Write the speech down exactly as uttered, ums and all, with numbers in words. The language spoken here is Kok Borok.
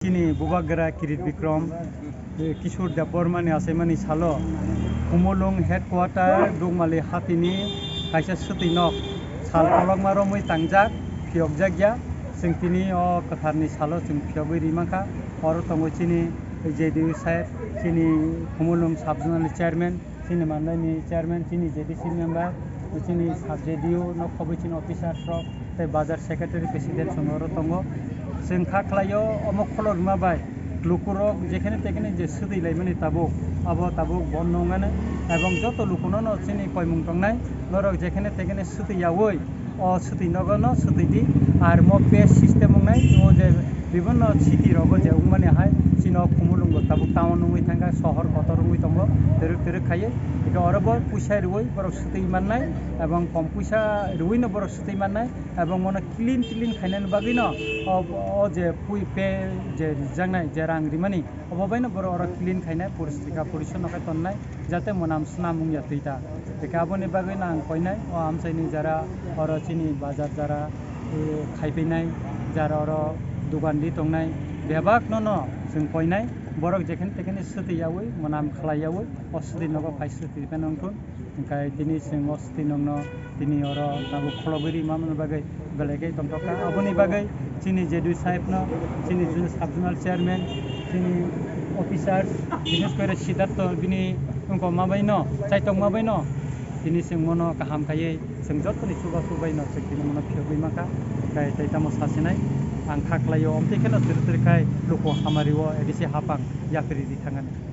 Chini Bubagra Kirit Bikram, eh, Kishore Debbarma ni achaimani salo Khumulwng headquarter Dukmali hatini kaisa swtwi nok sal kolokma romwi tangjak, phiyokjak ya. Chwng tini o kwtharni salo chwng phiyogwi ri mankha. Oro tongo chini J D U sir, chini Khumulwng sub zonal chairman, chini mandaini chairman, chini J D C member, chini sub J D U nok khobwi chini officers rok tei bazar secretary president chwng oro tongo. Chwng kha khlaio omo khulok rwma bai lukurok jekhene tekhene je swtwi laimani tabuk, abo tabuk bondo wngnani, ebong joto lukuno no chini koimung tongnai norok jekhene tekhene swtwi yaui o swtwi nogo no swtwi di. Ar mo pay system wngnai o je bibinno city rogo je wngmani hai chini o Khumulwng bo tabuk town wngwi thangkha, sohor kotor wngwi tongo, twrwk twrwk khaiwi. Hingkhe oro bo puisa rwui borok swtwi mannai, ebong kom puisa rwui no borok swtwi mannai, ebong mono clean clean khainani bagwi no o, o je pui pay je rijaknai je rang rimani, obo baino borok oro clean khainai, poriskar porisonno khe tonnai, jate mwnam swnam wngya twi ta. Hingkhe aboni bagwi no ang koinai o amchaini jara oro chini bazar jara, eh, khaipainai, jara oro dogan ri tongnai, bebak no no chwng koinai, borok jekhene tekhene swtwi yaui mwnam khlai yaui o swtwi nogo phai swtwi phano wngthun. Hingkhe tini chwng o swtwi nokno tini oro tabuk kholobwi ri manmani bagwi belai khe tongthok kha. Aboni bagwi chini J D U sahib no, chini sub zonal chairman, chini officers, bises kore Siddhartho bini wngkokma bai no, chaitokma bai no tini chwng mono kaham khaiwi chwng jottoni chubachu bai no chwng tini mono phiyogwi mankha. Hingkhe tei tamo sasinai ang kha khlaio, omtwi kheno twrwk twrwk khai luku hamari o A D C hapang yapri ri thangani.